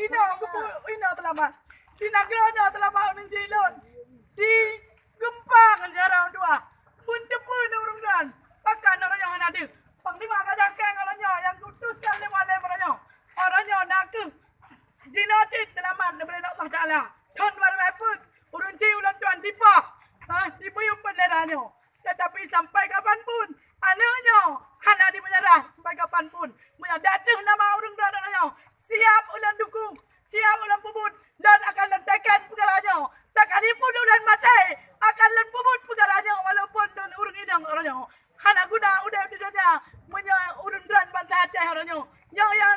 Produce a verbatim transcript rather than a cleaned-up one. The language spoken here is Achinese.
Inoe kubu inoe teulamat. Di nanggroe nyoe teulamat ureueng chik lôn. Di geumpa ngon syedara dua. Pun teupeu ureueng nyan. Pakon uroe nyoe hana deuh. Panglima Raja Keng uroe nyoe nyang kutus kali malem uroe nyoe. Uroe nyoe na kheueh jinoe cit teulamat neubri Allah Taala. Thon baru peuet ureueng chik ulôn tuan tipa. Ha, dibuyuek bendera nyoe. Tetapi sampai kapan pun, aneuk nyoe hana dimeunyeurah sampai kapan pun. Meunyoe dateuh nama ureueng droe nyoe, siap ulôn dukung, siap ulôn peubuet, dan akan lôn teken peukara nyoe. Sekalipun ulôn maté, akan lôn peubuet peukara nyoe walaupun lôn ureueng inong uroe nyoe. Hana guna udeb di donya meunyoe ureueng droe bansa Aceh uroe nyoe. Nyoe nyang